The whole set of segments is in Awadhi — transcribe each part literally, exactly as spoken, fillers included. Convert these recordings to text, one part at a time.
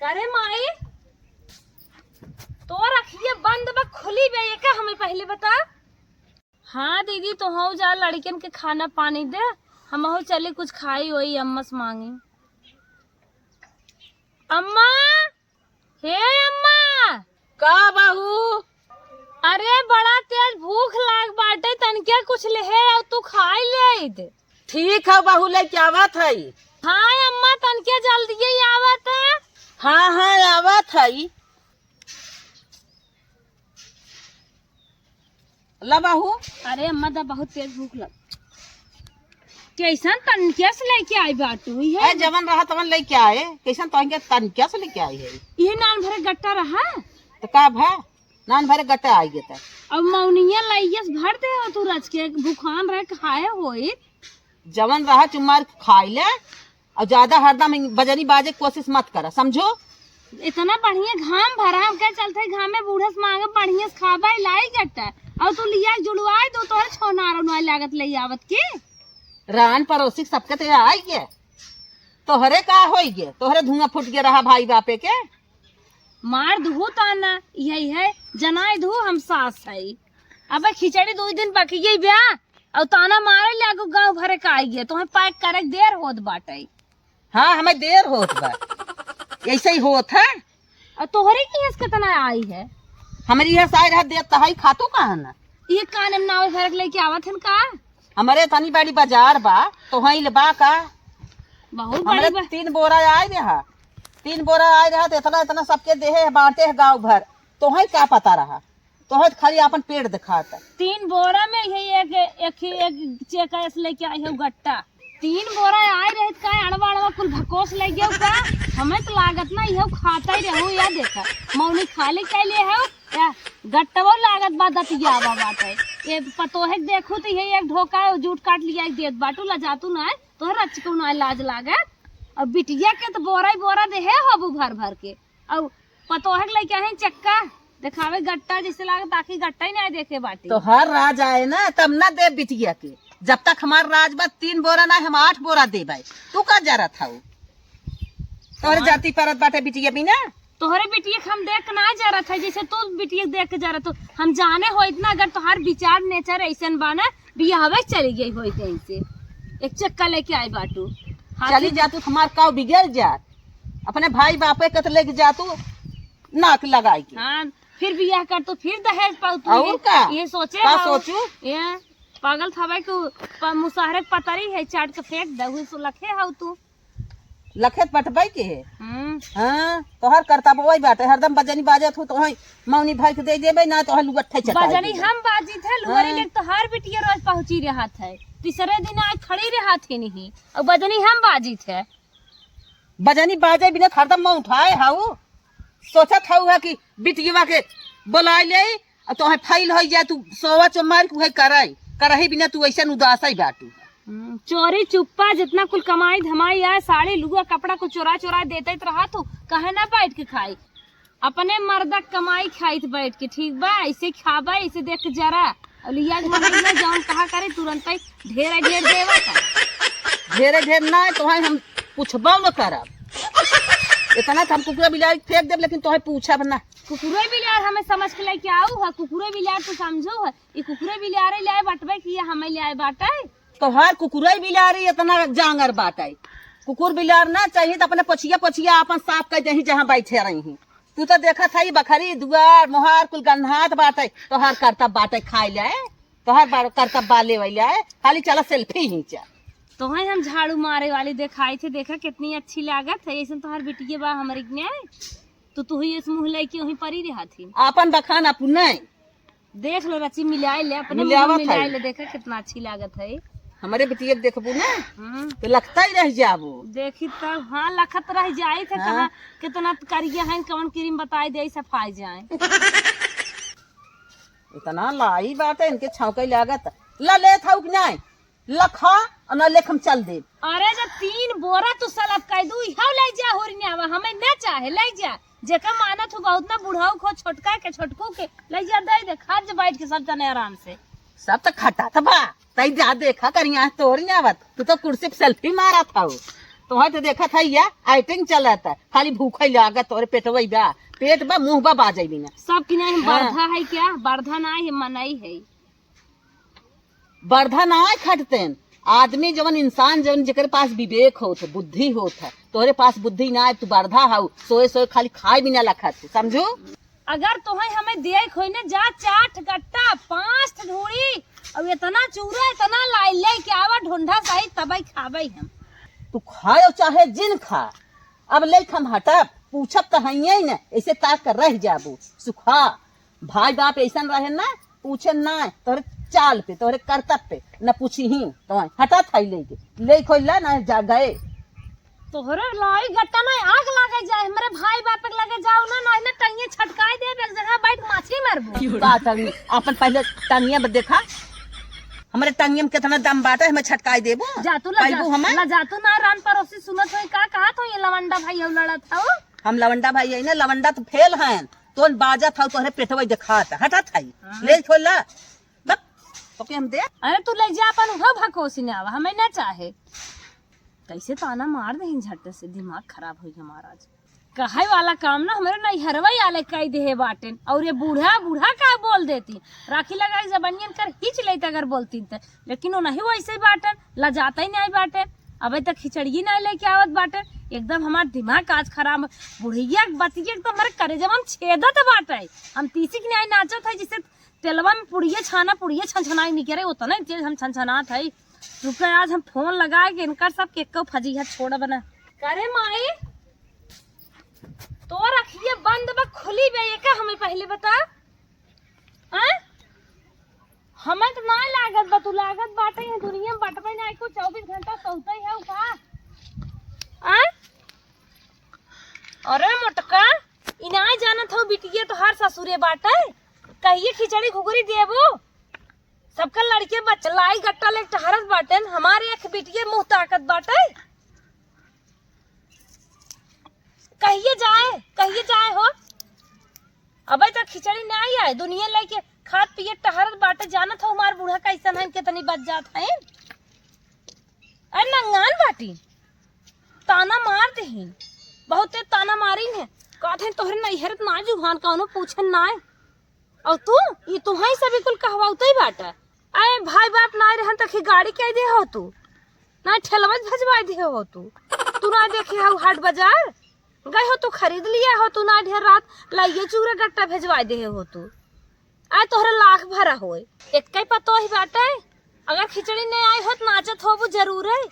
अरे माई, तोर अखिए बंद बा, खुली बे, ये का हमें पहले बता। हाँ दीदी, तोहू जा लड़िकन के खाना पानी दे, हमहू चली कुछ खाई ओई अम्मा से मांगी। अम्मा, हे अम्मा। का बहू? अरे बड़ा तेज भूख लाग बाटे, तनके कुछ लेहे अउ तू खाई लेइत। ठीक है बहू, लेके आवत है। हाँ अम्मा, तनके जल्दिए आवत है। हाँ हाँ, आवत है। ला बहू। अरे अम्मा, दा बहुत तेज भूख लग। कैसन तनके से लेके आई बाटू? ये ए, जवन रहा तवन लेके आए। कैसन तनके, तनके से लेके आई है? ये नान भरे गट्टा रहा। तो का भा? नान भरे गट्टा आई गए त। अब मौनिया लाइयस भर दे हो तू रच के, भूखान रहे खाए होई। जवन रहा चुम्मार खाई ले, और ज्यादा हरदम बजनी बाजे के कोशिश मत करा, समझो? इतना बढ़िया घाम भरा, हम क्या चलते घाम में बूढ़स मांगे बढ़िया से खाबे लाई गट्टा, और तू लिया जुड़वाई दो, तोहरे छोनार उनवाई लागत ले आवत की। रान पड़ोसी सबके ते आई गे, तोहरे का होई गे? तोहरे धुआं फूट गे रहा भाई बापे के। मार दुहू ताना, यही है, जनाई दुहू हम सास है। अबे खिचड़ी दो दिन पक गई ब्या, और ताना मारे लागू गाँव भरे का आई गे, तोहे पैक करे के देर होत बाटे। हाँ, हमें देर होत बा। ऐसे ही होत है। और तोहरे की हंस कितना आई है? हमारी हंस आई रहा, देत तो है, खातू कहाँ ना? ये काने में नावे भरक लेके आवत हन का? हमारे तनी बड़ी बाजार बा, तो वहीं ले बा का? बहुत हमारे बड़ी बा। तीन बोरा आए रहा, तीन बोरा आए रहा, तो इतना, इतना सबके देहे है, बांटे है गाँव भर। तो वहीं का पता रहा? तोहे त खाली आपन पेट दिखाता। तीन बोरा में यही एक, एक ही एक चेक ऐस लेके आई है गट्टा। तीन बोरा आए रहित का अड़वा अड़वा कुल भकोस ले गयो का? हमें तो लागत ना यहू खाता ही रहू। या देखा, मौनी खाली कैले हो या गट्टवो लागत बा दतियावा बाटे। ये पतोहे के देखू तो यही एक ढोका जूट काट लिया देत बाटू, लजातू ना है, तोहर रच को ना लाज लागत। और बिटिया के तो बोरा ही बोरा देहे होबू भर भर के। और पतोहे के लइके हैं चक्का देखावे गट्टा, जैसे लागत आखिर गट्टा ही ना देखे बाटे। तोहार राज आए ना, तब ना दे बिटिया के। जब तक हमार राज बा, तीन बोरा ना, हम आठ बोरा देबै। तू का जरत हऊ? तोहरे हाँ। जाति परत बाटे बिटिया बिना। तोहरे बिटिया के हम देख के ना जरत है, जैसे तू बिटिया के देख के जरत हो। हम जाने हो इतना, अगर तोहार विचार नेचर ऐसन बा ना, बियाहवे चली गई होई कहीं से, एक चक्का लेके आई बाटू। हाँ, चली फिर जा तू, हमार काव बिगड़ जात, अपने भाई बापे के तो लेके जा तू नाक लगाई के। हाँ, फिर बियाह कर तू, फिर दहेज पाऊ तू। और ये, का? ये सोचे का हो? सोचू? ये पागल थवे के प-, मुसहरे के पतरी है, चाट के फेंक दे, हुई सो लखे हो तू। लखे त पटबै के है। हम्म। हाँ, तोहर करतबवै बाटे, हरदम बजनी बाजत हो, तोहई मौनी भर के दे देबै ना, तोहर लुगट्ठे चटाई बजनी देबै। हम बाजी थे, लुअरी हाँ। लेके तोहार बिटिया रोज पहुँची रहत है, तीसरे दिन आज खड़ी रहत ही नहीं, और बजनी हम बाजी थे। बजनी बाजे बिना हरदम मुँह उठाए हऊ, सोचत हऊ है कि बिटिया के बोलाए ले, अब तोहे फैल होई जाए, तू सोवा चो मार के उहे कराई, करही बिना तू ऐसन उदासई बाटू। हम्म, चोरी चुप्पा जितना कुल कमाई धमाई आए, साड़ी लुआ कपड़ा कुल चोरा चोरा देते त रहा तू, काहे ना बैठ के खाई? अपने मर्दा क कमाई खाइत बैठ के, ठीक बा? ऐसे खाबा, ऐसे देख के जरा। और लिया के मन में जाऊन कहा करे, तुरंत ही ढेर ढेर देवा का। ढेरे ढेर ना, तोहे हम पूछबो न करब। इतना त हम कुकुरा बिलार फेंक देब, लेकिन तोहे पूछब ना। कुकुरे बिलार हमें समझ के लेके आऊ है, कुकुरे बिलार तू समझो है, ये कुकुरे बिलारे ले आए बटवे कि ये हमें ले आए बाटे। तोहार कुकुरे बिलारे इतना जांगर बाटे, कुकुर बिलार ना चाहिए तो अपने पोछिया पोछिया आपन साफ कर देही जहाँ बैठे रही। तू तो देखत है बखरी दुआर मोहार कुल गन्हात बाटे, तोहार करतब बाटे खाए ले, तोहार बा-, करतब बा लेवे ले, खाली चला सेल्फी खींचा। तोहे हम झाड़ू मारे वाली देखाई थे, देखा कितनी अच्छी लागत है, ऐसन तोहार बिटिया बा हमरे में। तो तू ही इस मुँह लेके वहीं परी रहत ही। आपन बखान अपने। देख लो रची मिलाए ले, अपने मुँह मिलावत मिलाए है। ले, देखा कितना अच्छी लागत है। हमरे बिटिया के देखबू ना, हम्म। तो लखता ही रह जाबू। देखी तब, हाँ, लखत रह जाई थे, हाँ। कहाँ कितना करिया है, कौन क्रीम बताई दे, सफाई जाए। इतना लाई बात है, इनके छौंके लागत। ला ले था कि नहीं? लखा, और ना लेख हम चल देब। अरे, जब तीन बोरा तू सलफ कह दू, इहो ले जा, होरी ने आवा, हमें न चाहे, ले जा। जेका मानत हो बहुत ना, बुढ़ऊ खो, छोटका के, छोटकू के, ले जा, दे दे, खा जा बैठ के सब जने आराम से। सब तो खटा त बा, तई जा देखा करिया, तोरी ने आवत, तू तो कुर्सी पे सेल्फी मारत हऊ। तोहर तो देखत है या, acting चलत है, खाली भूखे लागत तोहरे पेटवई बा, पेट बा, मुंह बा, बाजई बिना। सब किनारे हम हाँ। बरधा है क्या? बरधा ना है, मनई है। बरधा ना है खटतेन, आदमी जवन इंसान जवन जेकरे पास विवेक होत है, बुद्धि होत है, तोहरे पास बुद्धि ना है, तू बरधा हऊ, सोए सोए खाली खाए बिना लखत है, समझू? अगर तोहे हमें देख होई ना, जा चार ठे गट्टा, पाँच ठे ढूढ़ी, और इतना चूरा, इतना लाई ले के आवा ढोंढा सही, तबई खाबई हम। तू खायो चाहे जिन खा, अब लेके हम हटब, पूछब त हइये न, ऐसे ताक कर रह जाबू। सुखा, भाई बाप ऐसन रहे ना, पूछे ना, तोहरे चाल पे, तोहरे करतब पे, न पूछी ही, तो हटत है लेके, लेके होई ला ना जा गए। तोहरे लाई गट्टा में आग लागे जाए, हमरे भाई बाप के लगे जाओ ना, ना, ना टंगिया छटकाई देब, एक जगह बैठ माछी मारबो। का टंगी? अपन पहले टंगिया में देखा, हमरे टंगिया में कितना दम बाटे, हमें छटकाई देबो। जा तू ला पाइबू जा, हमें? ला जा तू ना, रान पड़ोसी सुनत होई का, कहा तो ये लवंडा भाई हऊ लड़त हऊ। हम लवंडा भाई है ना, लवंडा तो फेल हैं, तोन बाजत हऊ, तोहरे पेटवा देखात, हटत है, हाँ। ले छोड़ ला, बक, ओके हम दे। अरे तू ले जा अपन, उहो भकोसी ने आवा, हमें ना चाहे। कैसे ताना मार दे झट से, दिमाग खराब होई हमारा आज। कहे वाला काम ना हमरे नैहरवा आले कई देहे बाटेन, और ये बूढ़ा, बूढ़ा का बोल देती, राखी लगाई जबनियन कर खींच लेते अगर बोलती त, लेकिन वो नहीं वैसे बाटेन, लजाता ही नहीं बाटेन। अबे तक खिचड़िए नहीं लेके आवत बाटेन, एकदम हमार दिमाग आज खराब। बुढ़िया के बतिया एकदम हमारे करेजवा में छेदत बाटे। हम तीसी के न्याय नाचत है, जिसे तेलवा में पुड़िया छाना, पुड़िया छनछनाई निकरे, उतना तेज हम छनछनात है। रुका, आज हम फोन लगाए के इनकर सब के को फजीहत छोड़ब ना। करे माई, तोर अखिए बंद बा, खुली बे, ये का हमें पहले बता? हाँ? हमें तो ना लागत बा, तू लागत बाटे, ये दुनिया में बटबे ना, कुछ चउबीस घंटा सोते है का? हाँ? अरे मोटका, ई नाय जानत हऊ बिटिया तोहार ससुरे बाटे, कहिए खिचड़ी घुघरी देबो? सबका लड़के बच लाई गट्टा लेके टहरत बाटेन, हमार एक बिटिया मुँह ताकत बाटे। कहिए जाए, कहिए जाए हो? अबे तक खिचड़ी नाय आए, दुनिया लेके खात पिए टहरत बाटे, जानत हऊ हमार बूढ़ा कैसन है, कितनी बच जात है। अरे नंगान बाटी, ताना मार देही, बहुते ताना मारिन है। कहत हैं तोहरे नैहर त ना जुहान कौनो पूछन नाय। और तू, ई तुहई से बिल्कुल कहवाउते ही बाटा। अरे भाई बाप नाय रहन त खी गाड़ी कह दे हो तू, ना ठेलवा भेजवाई दे हो तू। तू ना देखे हो हाट बाजार, गए हो तू खरीद लिया हो तू ना ढेर रात, लाइए चूरा गट्टा भेजवाई दे हो तू। आए तोहरे लाख भरा होए। एक्कै पतोह ही बाटे, अगर खिचड़ी नहीं आई होत, नाचत होबू जरूर है।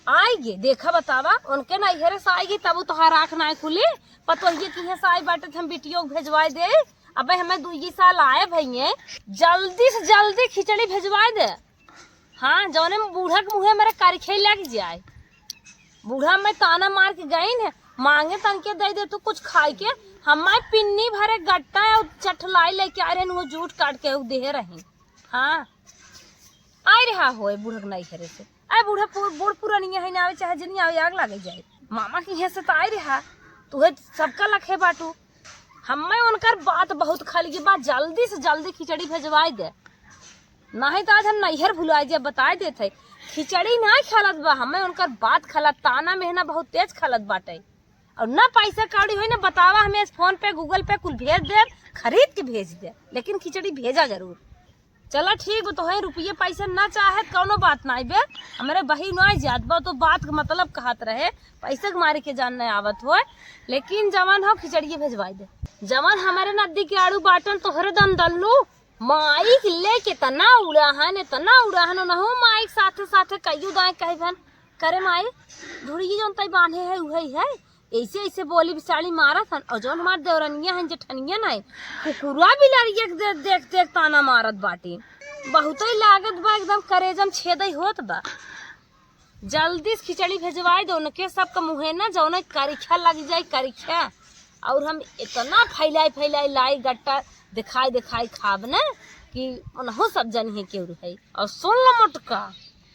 आएगी, देखा बतावा, उनके नैहरे से आएगी, तब तोहार आँख ना खुली। पतोहिए किहे से आई बाटे, त हम बिटियो के भेजवाए दे। अबे हमें दुई साल आए भइये, जल्दी से जल्दी खिचड़ी भेजवाए दे। हाँ, जौने में बूढ़ा के मुँहे मेरे करिखे लग जाए। बूढ़ा में ताना मार के गईन है, मांगे तनके दे दे तू कुछ खाए के। हमारे पिन्नी भरे गट्टा और चठलाई लेके आ रहे, वो जूठ काट के उ देहे रही। हाँ, आए रहा होए बूढ़ा के नैहरे से। आए बूढ़ा पु-, बूढ़ पुरानिया है ना आवे, चाहे जिनी आवे, आग लागे जाए। मामा किहे से तो आए रहा, तू है सबका लखे बाटू। हमें उनकर बात बहुत खल गई बा, जल्दी से जल्दी खिचड़ी भेजवाए दे, नहीं तो आज हम नैहर भुलाए जे, बताए देत है। खिचड़ी नहीं खलत बा, हमें उनकर बात खलत, ताना मेहना बहुत तेज खलत बाटे। और ना पैसा कौड़ी होई ना बतावा, हमें फोन पे, गूगल पे कुल भेज दे, खरीद के भेज दे, लेकिन खिचड़ी भेजा जरूर। चला ठीक बा, तोहे रुपये पैसे ना चाहे त कौनो बात नाई बे, हमरे बहिन आई जात बा तो बात के मतलब कहत रहे, पैसे के मारे के जान नहीं आवत होए, लेकिन जवन हो खिचड़िए भेजवाई दे। जवन हमारे नदी के आड़ू बाटन तोहरे दम दल्लू, माई के लेके तना उड़ा हन, तना उड़ा हन, ओनहु माई के साथे साथे कइयो दाएं कहे भन, करे माई, ढुड़िए जौन तई बांधे है उहे है, ऐसे ऐसे बोली बिसाली मारत हन, और जौन हमार देवरनिया हन जेठनिया नाई, कुकुरा बिलरिया के दे-, देख देख ताना मारत बाटी। बहुते लागत बा एकदम करेजम छेदई होत बा। जल्दी से खिचड़ी भेजवाई दो उनके सबके मुँहे ना, जौन करिखा लग जाए करिखा। और हम इतना फैलाई फैलाई लाई गट्टा दिखाई दिखाई खाब ना कि उनहु सब जनिहे केहू है। और सुन लो मोटका,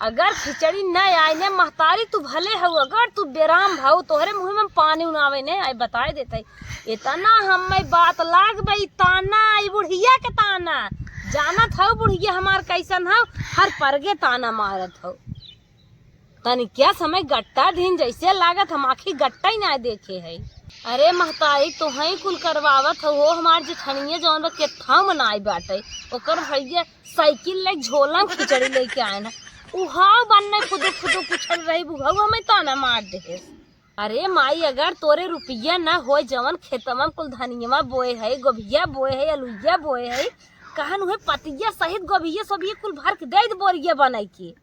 अगर खिचड़ी न आए ने महतारी तू भले हऊ, अगर तू बेराम भऊ तोहरे मुँह में पानी उनावे ने आए बताए देते। इतना हमें बात लाग बई ताना, ई बुढ़िया के ताना। जानत हऊ बुढ़िया हमार कैसन हऊ, हर परगे ताना मारत हऊ। तनिकिया समय गट्टा दिन जैसे लागत हम आखी गट्टा ही ना देखे है। अरे महताई, तोहई कुल करवावत हो, हमार जेठनिया जौन बा केथाऊ में नाई बाटे, ओकर भैया साइकिल ले झोला में खिचड़ी लेके आए ना, उहाव बन्ने फुदुक फुदुक उछल रही, बुढ़ऊ हमें ताना मार देहेस। अरे माई, अगर तोरे रुपया न होय, जवन खेतवा में कुल धनियवा बोए है, गोभिया बोए है, अलुइया बोए है, कहन उहे पतिया सहित गोभिया सोभिया कुल भर के दे दे बोरिया बनाई के।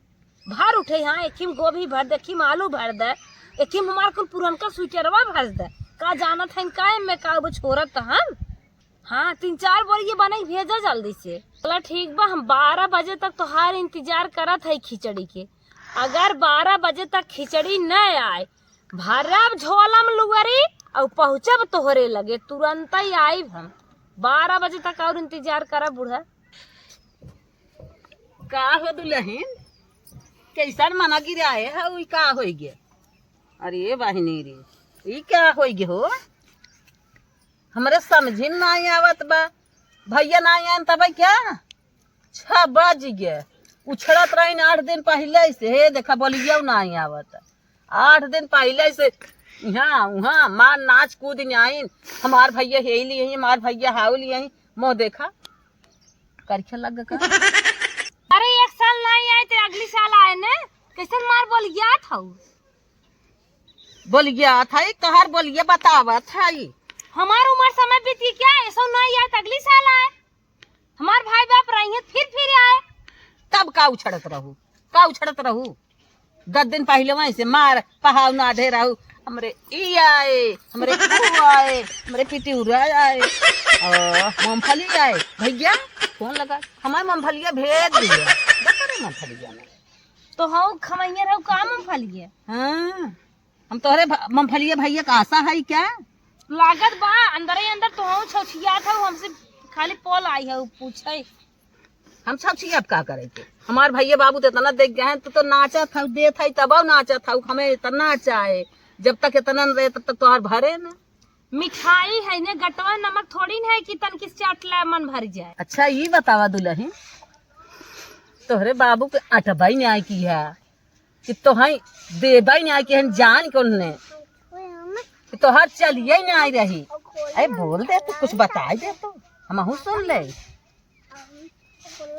भर उठे, हाँ, एकिम गोभी भर दे, एकिम आलू भर दे, एकिम हमार कुल पुरनका स्वेटरवा भर दे। का जानत हन का एमे का वो छोरत हम? हाँ, तीन चार बोरिया बनाई भेजा जल्दी से। चला ठीक बा, हम बारह बजे तक तोहार इंतजार करत है खिचड़ी के। अगर बारह बजे तक खिचड़ी न आए, भरब झोलम लुअरी अउ पहुँचब तोहरे लगे, तुरंत ही आइब हम। बारह बजे तक और इंतजार करब बूढ़ा। का हो दुलहिन, कैसन मना गिराए है, ई का होई गे? अरे बहिनी रे, ई का होई गे हो? हमरे समझी में नाई आवत बा। भैया नाई आन तब क्या? छह बज गे। उछड़त रही आठ दिन पहिले से, हे देखा बोलियो नाई आवत। आठ दिन पहिले से यहाँ उहाँ मार नाच कूद आइन, हमार भैया हे लिए, हमार भैया हाउ लिए, मोह देखा। करखे लग का? अरे एक साल नाई आए तो अगली साल आए ने, कैसन मार बोलिया था? बोलिया था, ई तोहार बोलिया बतावा था ई। हमार उम्र समय बीती क्या, ऐसो नाई आए तो अगली साल आए। हमार भाई बाप रही है, फिर फिर आए। तब का उछड़त रहू, का उछड़त रहू? दस दिन पहिले वहीं से मार पहाव ना दे रहू। हमरे ई आए, हमरे ऊ आए, हमरे पिटिउरा आए, और मूंगफली आए। भैया फोन लगा, हमार मूंगफलिया भेज दिया। देखो रे मूंगफलिया में। तो हऊ खमैया रहू का मूंगफलिया? हाँ, हम तोहरे भ-, मूंगफलिया भैया का आशा है क्या? लागत बा, अंदरे अंदर तो हऊ छौछियात हऊ, हमसे खाली पोल आई है, उ पूछे। हम छौछियाब का करे के? हमार भैया बाबू तो इतना देख गए हैं, तो, तो नाचत हऊ, देत है तब नाचत हऊ, हमें इतना चाहे, जब तक इतना न रहे तब तक तोहार भरे ना। मिठाई है ने, गटवा नमक थोड़ी न है कि तनकी से चाट ला मन भर जाए। अच्छा, ई बतावा दुलहिन, तोहरे बाबू के अटबाई न्याय की है कि तोहई देबाई न्याय की है, जान के उन्हें कि तोहर चलिए न्याय रही। अरे बोल दे तू, कुछ बताई दे तू, हमहू सुन ले।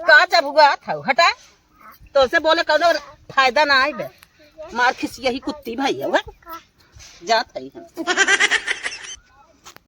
का चबुआ था, हटा। तोसे बोले कौनो फायदा ना आइबे। मार खिसिया ही कुत्ती भाई है, वह जात है हम।